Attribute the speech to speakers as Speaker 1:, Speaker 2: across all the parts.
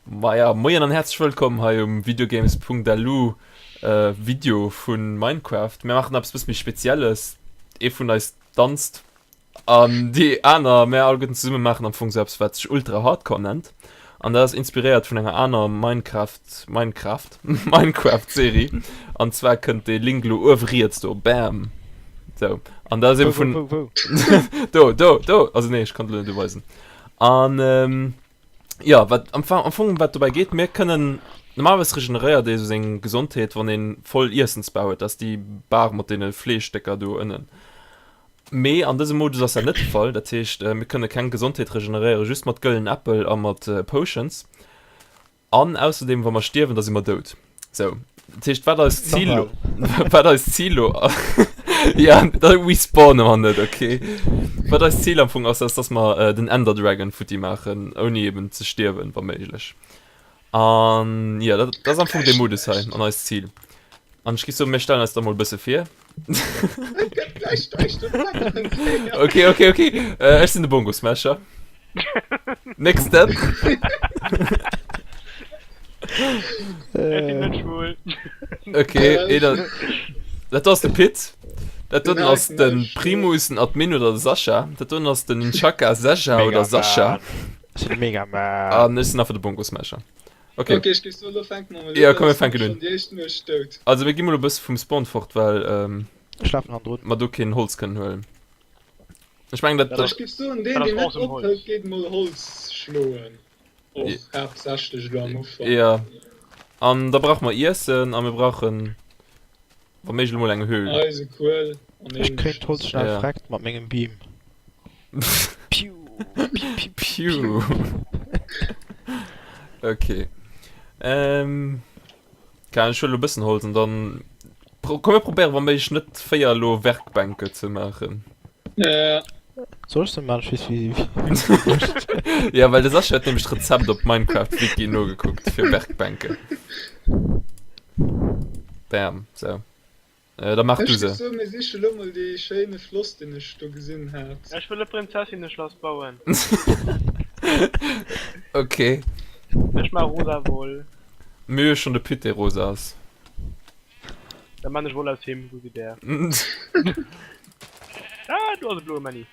Speaker 1: Maja, moien an häerzlech wëllkomm hei um Videogames.lu Video vu Minecraft. Mir maachen eppes bësse méi Spezielles. Ee vun eis danzt an déi aner, mär alleguerten zesumme maachen am Fong sou eppes wat sech Ultra Hardcore nennt. An dat ass inspiréiert vun enger aner Minecraft, Minecraft, Minecraft Serie. An zwar kënnt dee Link lo uewe riets do, bam! Sou, an dat ass eben vun.
Speaker 2: Wou, wou, wou?
Speaker 1: Do, do, do! Also nee, ech kann et lo net uweisen. An jo, wat am Fong, am Fong wat dobäi geet, mir kënnen, normalerweis regeneréiert ee sou seng Gesondheet, wann ee voll Iessensbar huet, dat ass déi Bar mat deene Fleeschstécker do ënnen. Mee an dësem Modus ass dat net de Fall, dat heescht, mir kënne keng Gesondheet regeneréieren, just mat gëllen Äppel a mat Potions. An ausserdeem, wa mer stierwen, da si mer dout. Sou, dat heescht, wat eist Zil lo, wat eist Zil lo, ja, da respawne mer net, okay. Wat eist Zil am Fong ass, ass, dass mer äh, den Ender Dragon futti maachen, ouni eben ze stierwen, wa méiglech. An ja, dat, dat ass am Fong dee Modus hei an eist Zil. An ech géif soen, mir stellen eis da mol e bësse vir.
Speaker 3: Et gëtt gläich däischter,
Speaker 1: Okay, okay, okay. Äh, ech sinn de Bongo Smasher. Next step.
Speaker 4: Ech sinn net schwul.
Speaker 1: Okay, eder. Dat do ass de Pit. Dat doten ass den Primus, den Admin oder de Sascha. Dat doten ass den Inchaka, Sascha oder Sascha.
Speaker 2: Ech sinn de Megaman.
Speaker 1: An ech sinn einfach de Bongo Smasher. Okay.
Speaker 3: Okay, ech géif soen, lo fänke mer mol un.
Speaker 1: Ja, komm, mir fänken un.
Speaker 3: Schonn déi éischt Nuecht dout.
Speaker 1: Also mir gi mol e bësse vum Spawn fort, well ähm,
Speaker 2: Ech lafen hannendrun.
Speaker 1: mer do keen Holz kënnen huelen. Ech mengen dat,
Speaker 3: Ech géif soen, deen, deen net ophëlt, geet mol Holz schloen. Och haaptsächlech elo am Ufank.
Speaker 1: Ja. An da brauche mer Iessen a mir brauchen Wa méiglech mol eng Höhl.
Speaker 3: Eisekuel
Speaker 2: an Ech kréien d'Holz schnell
Speaker 1: Ja.
Speaker 2: freckt mat mengem Beam. Piu, piu, piu,
Speaker 1: Piu. Okay. Ähm, keine Ahnung, ech huelen elo e bëssen Holz an dann pro komm mir probéieren wa méiglech net 4 elo Werkbänke ze maachen.
Speaker 3: Ja.
Speaker 2: Soll ech se maachen? Ech weess wéi wéi se mécht.
Speaker 1: Ja, well de Sascha huet nämlech d'Rezept op Minecraft-Wiki nogekuckt fir Werkbänke. Bam, sou. Äh, da maach du
Speaker 3: Ech
Speaker 1: se.
Speaker 3: géif soen, mir siche lo mol dee schéine Floss, deen ech do gesinn hat.
Speaker 4: Ech wëll e Prinzessinneschlass bauen.
Speaker 1: Okay.
Speaker 4: Ech maach rosa Woll.
Speaker 1: Mir hu schonn de Pit, dee rosa ass.
Speaker 4: Da maan ech Woll aus him, gutt Idee. Ah, do ass e bloe Männi.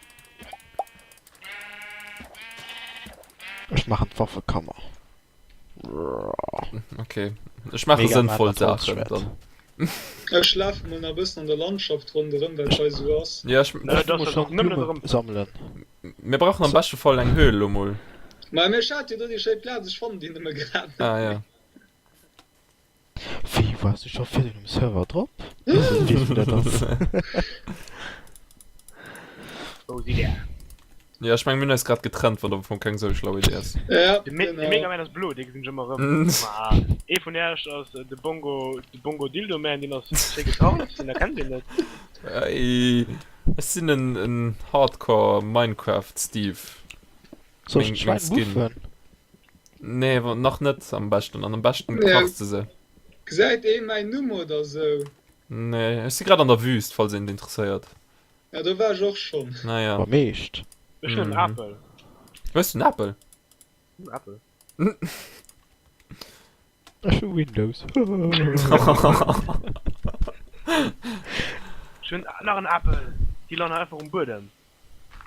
Speaker 2: Ech maachen d'Waffekammer.
Speaker 1: Okay. Ech maache sënnvoll Saachen dann.
Speaker 3: Ech lafe mol nach e bëssen an der Landschaft ronderëm, wat hei sou ass.
Speaker 1: Ja, ech,
Speaker 4: Äh, dat ass och nëmmen erëm.
Speaker 2: Sammelen.
Speaker 1: Mir brauchen am beschte Fall eng Höhl lo mol.
Speaker 3: Ma mir hat jo do déi schéi Plaz, ech fannen déi nëmme grad net
Speaker 1: Ah ja.
Speaker 3: méi.
Speaker 2: Wéi, waars du scho virdrun um Server drop? Weess net wéi dat ass.
Speaker 4: Wou sidd där?
Speaker 1: Ja, ech meng mir hunn eis grad getrennt, wat am Fong keng sou schlau Idee ass.
Speaker 3: Ja,
Speaker 4: De Me de
Speaker 3: genau.
Speaker 4: Megaman ass blo, dee gesinn ech ëmmer erëm. Ma ee vun iech ass de Bongo, de Bongo Dildo Man, deen ass schéi getarnt, deen erkennt een net.
Speaker 1: Ey, ech sinn en, en Hardcore Minecraft Steve.
Speaker 2: Soll ech
Speaker 1: Meng, meng
Speaker 2: d'Schwäin
Speaker 1: Skin.
Speaker 2: buffen?
Speaker 1: Nee, wa, nach net am beschten. An am beschten
Speaker 3: Ja.
Speaker 1: kachs de se.
Speaker 3: Gesäit ee mäin Numm oder sou?
Speaker 1: Nee, ech si grad an der Wüst, falls een et interesséiert.
Speaker 3: Ja, do war ech och schonn.
Speaker 1: Naja.
Speaker 2: Beim Eescht?
Speaker 4: Ech hunn en Apel.
Speaker 1: Hues du en Apel?
Speaker 4: Ech hunn en Apel.
Speaker 2: Ech hu Windows.
Speaker 4: Ech hunn nach en Apel. Déi landen einfach um Buedem.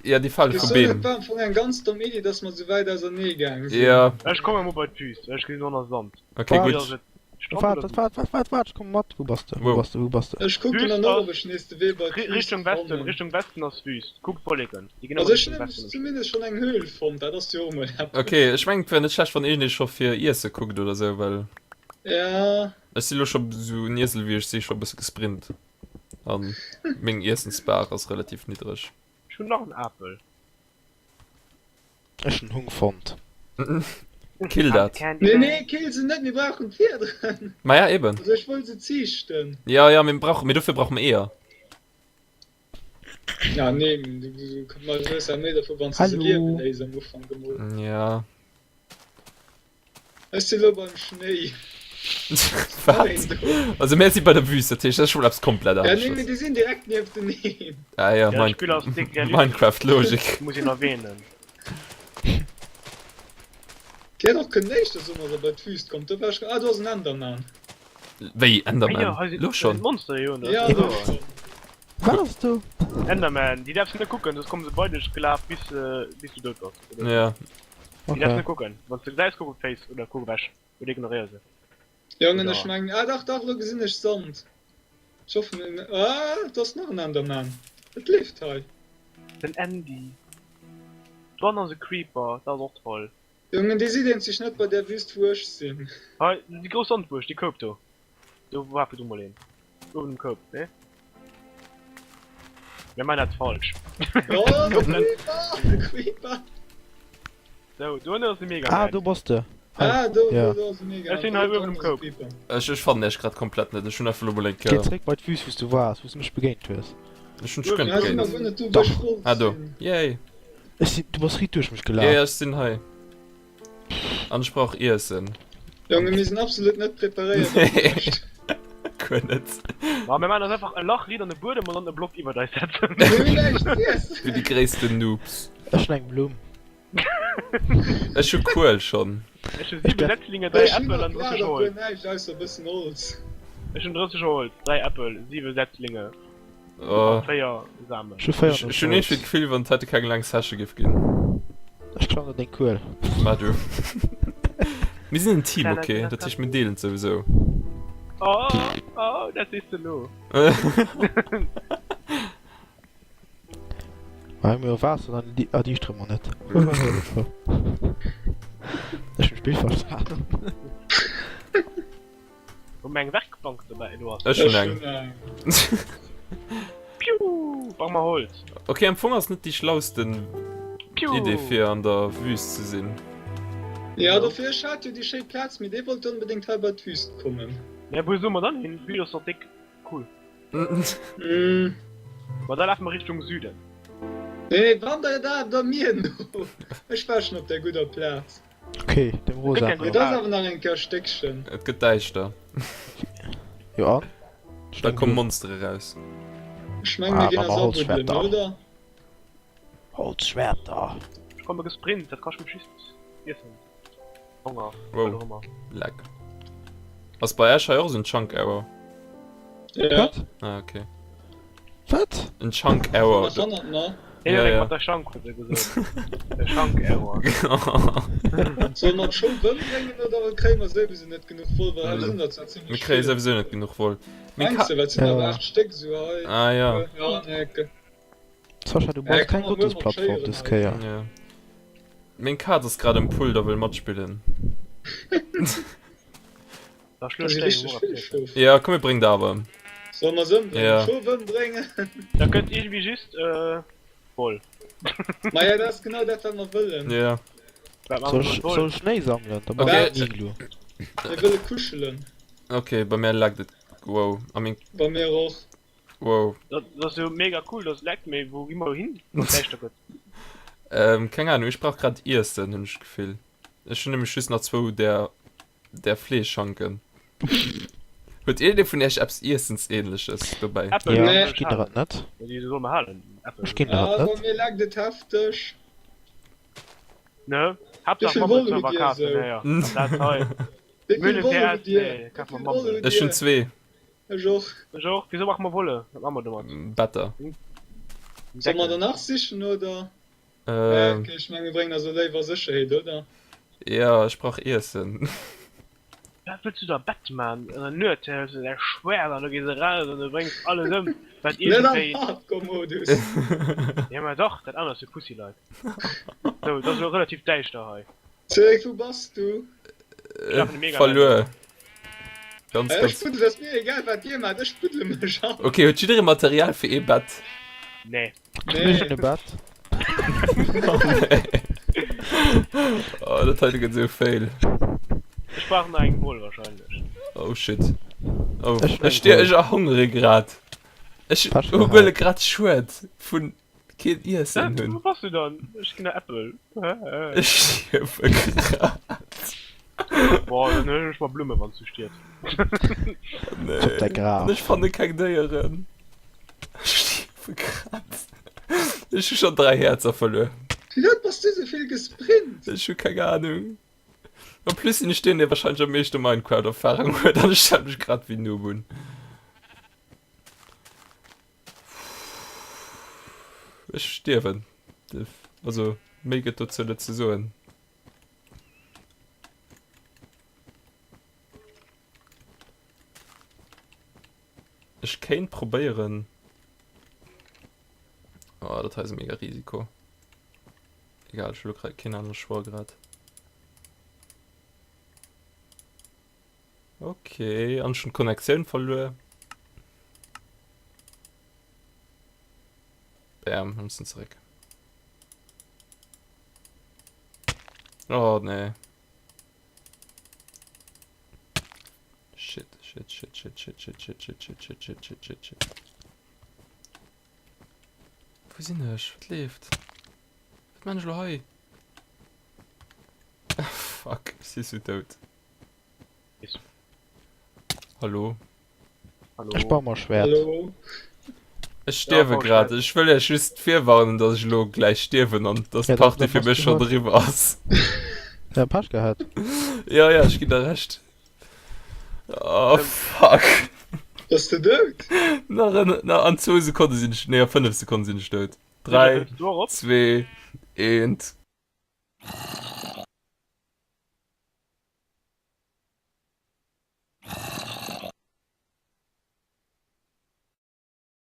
Speaker 1: Ja, déi fale vu
Speaker 3: Ech soen,
Speaker 1: Beem.
Speaker 3: et war am Fong eng ganz domm Iddi, dass mer sou wäit ausernee gaang sinn.
Speaker 1: Ja.
Speaker 4: Ech komme mol bei d'Wüst, well ech gesinn do ass Sand.
Speaker 1: Okay,
Speaker 2: Waart.
Speaker 1: gutt.
Speaker 4: Ass et Strand
Speaker 2: Waart,
Speaker 4: oder
Speaker 2: waart,
Speaker 4: Wüst?
Speaker 2: waart, waart, waart, waart, ech komme mat. Wou bass de? Wou
Speaker 1: Wou?
Speaker 2: bass de? Wou bass de?
Speaker 3: Ech kucken
Speaker 4: Wüst
Speaker 3: dann och,
Speaker 4: ass
Speaker 3: ob ech nees de Wee bei
Speaker 4: Ri
Speaker 3: d'Wüst
Speaker 4: Richtung Westen,
Speaker 3: fannen.
Speaker 4: Richtung Westen ass Wüst. Kuck d'Wolleken, déi ginn
Speaker 3: Also
Speaker 4: ëmmer
Speaker 3: ech
Speaker 4: Richtung
Speaker 3: hunn
Speaker 4: Westen um Schëld.
Speaker 3: zumindest schonn eng Höhl fonnt, dat ass jo och mol eppes.
Speaker 1: Okay, ech mengen et wär net schlecht wann een scho fir Iesse kuckt oder sou, well
Speaker 3: Ja.
Speaker 1: ech si lo scho sou en Iesel wéi ech si scho e bësse gesprint an meng Iessensbar ass relativ niddreg.
Speaker 4: Ech hunn nach en Apel.
Speaker 2: Ech hunn Hung fonnt.
Speaker 1: Kill dat.
Speaker 3: Nee, nee, kill se net, mir brauchen d'Fiederen.
Speaker 1: Ma ja, eben.
Speaker 3: Also ech wollt se ziichten.
Speaker 1: Ja, ja, mir brauchen, mee dofir brauche mer Eeër.
Speaker 3: Ja, nee, du, du, du hues ja méi dervu wann s du se liewe léiss am Ufank emol.
Speaker 1: Ja.
Speaker 3: Ech si lo beim Schnéi.
Speaker 1: Wat? Also mir si bei der Wüst, dat heescht dat ass scho mol eppes komplett
Speaker 3: Ja, nee,
Speaker 1: aneschters.
Speaker 3: mee déi sinn direkt niefteneen.
Speaker 1: Ah ja,
Speaker 4: Ja,
Speaker 1: Min
Speaker 4: d'Spill ass dick realistesch,
Speaker 1: Minecraft-Logik.
Speaker 4: muss een erwähnen.
Speaker 3: Dir hätt och kënnen éischter soen, dass der bei d'Wüst kommt. Do war ech. Ah, do ass en Enderman.
Speaker 1: Wéi,
Speaker 4: Ah jo,
Speaker 1: Enderman?
Speaker 4: hei sinn
Speaker 1: Lo
Speaker 4: do sinn
Speaker 1: schonn?
Speaker 4: Monster, jo, dat
Speaker 3: Ja,
Speaker 4: ass
Speaker 3: lo
Speaker 4: wouer.
Speaker 3: schonn.
Speaker 2: Wat ass do?
Speaker 4: Enderman, déi däerfs net kucken, soss komme se bei dech gelaf bis bis du dout bass oder sou.
Speaker 1: Ja.
Speaker 4: Déi däerfs
Speaker 2: Okay.
Speaker 4: net kucken. Wann s de gesäis, kuck op d'Féiss oder kuck ewech oder ignoréier se.
Speaker 3: Jongen, ech
Speaker 4: Oder.
Speaker 3: mengen. Ah, dach, dach, lo gesinn ech Sand. Ech hoffen, en. Ah, do ass nach en Enderman. Et leeft hei.
Speaker 4: Den Andy. Do ass e Creeper, dat ass och toll.
Speaker 3: Jongen, dir sidd eenzeg net bei där Wüst wou ech sinn.
Speaker 4: Hei, déi grouss Sandbuerg, déi Koup do. Do war virdru mol een. Uewen um Koup, nee? Mir man dat falsch.
Speaker 3: Oh, de Creeper! De Creeper!
Speaker 4: Sou, do ënnen ass de Megaman.
Speaker 2: Ah, do bass de. Hei.
Speaker 3: Ah, do,
Speaker 2: Ja.
Speaker 3: do, do ass de Megaman.
Speaker 4: Ech sinn hei uewen um Koup.
Speaker 1: Ech, ech fannen iech grad komplett net. Ech hunn einfach lo mol eng
Speaker 2: Géi
Speaker 1: Kéier.
Speaker 2: zeréck bei d'Wüst, wou s du waars, wou s du mech begéint hues.
Speaker 1: Ech hunn dech guer net
Speaker 3: Ja, sinn
Speaker 1: begéint.
Speaker 3: awer guer net do, wou
Speaker 2: Dach.
Speaker 3: ech wollt
Speaker 1: Ah, do.
Speaker 3: sinn.
Speaker 1: Yay!
Speaker 2: Ech sinn, du bass riit duerch mech
Speaker 1: Ja,
Speaker 2: gelaf.
Speaker 1: ja, ech sinn hei. An ech brauch Iessen.
Speaker 3: Jongen, mir sinn absolut net preparéiert op näischt.
Speaker 1: Guer net.
Speaker 4: Ma mir maachen eis einfach e Lach riit an de Buedem an dann e Block iwwert eis setzen.
Speaker 3: Mir hunn näischt z'iessen.
Speaker 1: Wéi déi gréissten Noobs.
Speaker 2: Ech hunn eng Blumm.
Speaker 1: Ech hu Kuel schonn.
Speaker 4: Ech hu
Speaker 2: Ech
Speaker 4: 7
Speaker 2: däerf.
Speaker 4: Setzlinge, 3
Speaker 3: Ech hunn
Speaker 4: Äppel
Speaker 3: och
Speaker 4: an 30
Speaker 3: grad och guer
Speaker 4: Holz.
Speaker 3: näischt ausser e bëssen Holz.
Speaker 4: Ech hunn 30 Holz, 3 Äppel, 7 Setzlinge.
Speaker 1: Oh.
Speaker 4: 4 Samen.
Speaker 2: Ech hu 4
Speaker 1: Ech hunn iergendwéi d'Gefill, wann et hätte keng laang Session giff ginn.
Speaker 2: Ech klauen der deng Kuel.
Speaker 1: Mar du. Mir sinn en Team, ok? Dat heescht, mir deelen et souwisou.
Speaker 4: Oh, oh, dat sees de lo.
Speaker 2: Ma hu mir jo Waasser, dann erdiischtere mer net. Ech hunn d'Spill verstanen.
Speaker 4: Hu mir eng Werkbank dobäi? Do ass
Speaker 1: Ech hunn eng.
Speaker 4: Piu! Brauch mer Holz.
Speaker 1: Ok, am Fong ass net déi schlausten Idee fir an der Wüst ze sinn.
Speaker 3: Jo, dofir, ech hat jo déi schéi Plaz, mee dee wollt onbedéngt hei bei d'Wüst kommen.
Speaker 4: Mä wou solle mer dann hin? D'Wüst ass doch déck cool. Ma da lafe mer Richtung Süden.
Speaker 3: Nee, wann der da mir no. Ech war schon op der gudder Plaz.
Speaker 2: Ok, dem rosa.
Speaker 3: Et ass awer nach eng Kéier Stéckchen.
Speaker 1: Et gëtt däischter.
Speaker 2: Jo an?
Speaker 1: Da komme Monstere raus.
Speaker 3: Ech mengen mir ginn eis abuddelen, oder?
Speaker 2: Holzschwerter.
Speaker 4: Ech komme gesprint, dat kascht mech just Iessen. Honger,
Speaker 1: Wow.
Speaker 4: wat och ëmmer.
Speaker 1: Leck. Ass bei Äech hei och esou en Chunk Error?
Speaker 3: Ja.
Speaker 2: Wat?
Speaker 1: Ah, okay.
Speaker 2: Wat?
Speaker 1: En Chunk Error.
Speaker 3: Was hannert mer?
Speaker 4: Hien
Speaker 1: Ja,
Speaker 4: huet eng
Speaker 1: ja.
Speaker 4: mat der Schank huet e gesot. E Schank Error.
Speaker 3: Solle mer d'Schof ëmbréngen oder kréie mer souwisou net genuch Woll, well hei sinn der zwar
Speaker 1: Mir
Speaker 3: zimlech
Speaker 1: kréie
Speaker 3: vill.
Speaker 1: souwisou net genuch Woll. Meng
Speaker 3: Mengs
Speaker 1: Ka
Speaker 3: de, well et sinn awer
Speaker 2: Ja.
Speaker 3: 8 Stéck esou hei.
Speaker 1: Ah ja.
Speaker 3: Ja, nee, okay.
Speaker 2: Sascha, du
Speaker 3: Äh,
Speaker 2: brauchs
Speaker 3: komm
Speaker 2: keng
Speaker 3: mer muer mat
Speaker 2: Gottesplattform
Speaker 3: Schéieren
Speaker 2: des
Speaker 3: hei.
Speaker 2: Kéier.
Speaker 1: Ja. Meng Kaz ass grad am Pulder, wëll matspillen.
Speaker 4: Da
Speaker 3: Da
Speaker 4: schluecht
Speaker 3: si
Speaker 4: déi
Speaker 3: richteg
Speaker 4: Hoer
Speaker 3: vill
Speaker 4: op.
Speaker 3: Schof.
Speaker 1: Ja, komm mir bréngen der awer ëm.
Speaker 3: Solle mer se ëmbréngen?
Speaker 1: Ja.
Speaker 3: Schof ëmbréngen!
Speaker 4: Da kënnt iergendwéi just äh, Woll.
Speaker 3: Maja, dat ass genau dat wat mer wëllen.
Speaker 1: Ja.
Speaker 4: Wat maache
Speaker 2: Soll
Speaker 4: mer
Speaker 2: ech,
Speaker 4: mat Woll?
Speaker 2: soll ech Schnéi sammelen? Da
Speaker 1: Okay.
Speaker 2: bauen ech en Iglu.
Speaker 3: Mir wëlle kuschelen.
Speaker 1: Okay, bei mir laggt et. Wow. A meng.
Speaker 3: Bei mir och.
Speaker 1: Wow.
Speaker 4: Dat ass jo mega cool, dass et leckt, mee wou gi mer hin, wann et däischter gëtt?
Speaker 1: Ähm, keng Ahnung, ech brauch grad Iessen, hunn ech d'Gefill. Ech hunn nämlech just nach zwou där, där Fleeschhanken. Huet iergendee vun iech eppes Iessensähnleches dobäi?
Speaker 4: Äppel
Speaker 2: Ja,
Speaker 3: Nee.
Speaker 2: ech ginn der et net.
Speaker 4: Déi soll mer halen, Äppel.
Speaker 2: Ech ginn der
Speaker 3: Ah,
Speaker 2: et
Speaker 3: bei
Speaker 2: net.
Speaker 3: mir leckt et hefteg.
Speaker 4: Ne? Haaptsaach
Speaker 3: Wéi vill
Speaker 4: Mammel
Speaker 3: Woll hutt
Speaker 4: Server
Speaker 3: Dir
Speaker 4: kafen,
Speaker 3: esou?
Speaker 4: ja, ja. An dat hei.
Speaker 3: Wéi vill
Speaker 4: Mühlen
Speaker 3: Woll
Speaker 4: PS,
Speaker 3: hutt Dir?
Speaker 4: nee,
Speaker 3: Wéi
Speaker 4: kaf mer
Speaker 3: vill Woll
Speaker 4: Mammel.
Speaker 3: hutt
Speaker 1: Ech hunn
Speaker 3: Dir?
Speaker 1: zwee.
Speaker 3: Ech och.
Speaker 4: Ech och. Wisou maache mer Wolle? Wat maache mer domat?
Speaker 1: Better.
Speaker 3: Solle mer der nach sichen, oder?
Speaker 1: Ähm.
Speaker 3: Okay, ech mengen, mir bréngen eis elo léiwer a Sécherheet, oder?
Speaker 1: Jo, ech brauch Iessen.
Speaker 4: Wat wëlls du da Bett man? An der Nuet hues du däi Schwert an du gees eraus an du bréngs alles ëm, wat
Speaker 3: Net am
Speaker 4: iergendwéi.
Speaker 3: Hardcore-Modus!
Speaker 4: Jo, mä dach, dat anert ass jo Pussy-Leit. Sou, et ass elo relativ däischter hei.
Speaker 3: Cédric, wou bass du?
Speaker 1: Verluer. Ganz,
Speaker 3: Ech
Speaker 1: ganz.
Speaker 3: buddel, ass mir egal wat dir maacht, ech buddele mech an.
Speaker 1: Ok, huet jidderee Material fir ee Bett?
Speaker 4: Nee.
Speaker 2: Ech hunn e Bett.
Speaker 1: Oh nee. Oh, dat heite gëtt esou fail.
Speaker 4: Ech brauch nach eng Woll wahrscheinlech.
Speaker 1: Oh shit. Oh,
Speaker 2: Ech hunn
Speaker 1: ech
Speaker 2: eng
Speaker 1: stier,
Speaker 2: Woll.
Speaker 1: ech erhongere grad. Ech
Speaker 2: Passt
Speaker 1: huele grad Schued vun keen Iessen
Speaker 4: Hä?
Speaker 1: hunn.
Speaker 4: Wou bass du dann? Ech ginn der Äppel.
Speaker 1: Ech stierwe grad.
Speaker 4: Boah, dann huelen ech mer Blumme wann s du stierfs.
Speaker 1: Nee.
Speaker 2: Op däi Graf.
Speaker 1: An ech fanne keng Déieren. Ech stierwe grad. Ech hu schonn 3 Häerzer verluer.
Speaker 3: Firwat bass du sou vill gesprint?
Speaker 1: Ech hu keng Ahnung. En plus sinn ech deen, dee wahrscheinlech am meeschte Minecraft-Erfahrung huet an ech stelle mech grad wéi Noob un. Ech stierwen. Also, méi gëtt dozou net ze soen. Ech kéint probéieren. Oh, dat hei ass e mega Risiko. Egal, ech hu lo keen anere Choix grad. Okay, an ech hunn d'Connectioun verluer. Bam, ech sinn zeréck. Oh, nee. Shit, shit, shit, shit, shit, shit, shit, shit, shit, shit, shit, shit, shit, shit. Wou sinn ech? Wat leeft? Wat maan ech lo hei? Fuck, ech si sou dout. Hallo?
Speaker 4: Hallo.
Speaker 2: Ech baue mer Schwert.
Speaker 3: Hallo.
Speaker 1: Ech stierwe
Speaker 4: Ja,
Speaker 1: grad. Ech wëll iech just virwarnen, dass ech elo gläich stierwen an dass
Speaker 2: Ja, dann-
Speaker 1: d'Party
Speaker 2: dann
Speaker 1: fir
Speaker 2: bass
Speaker 1: mech
Speaker 2: du
Speaker 1: schonn
Speaker 2: haut.
Speaker 1: eriwwer ass.
Speaker 2: Ja, Pech gehat.
Speaker 1: Ja, ja, ech ginn der Recht. Oh, fuck.
Speaker 3: Bass de dout?
Speaker 1: Nach en, nach an zwou Sekonne sinn ech, nee, a 5 Sekonne sinn ech dout. 3,
Speaker 4: Du och op?
Speaker 1: 2, 1.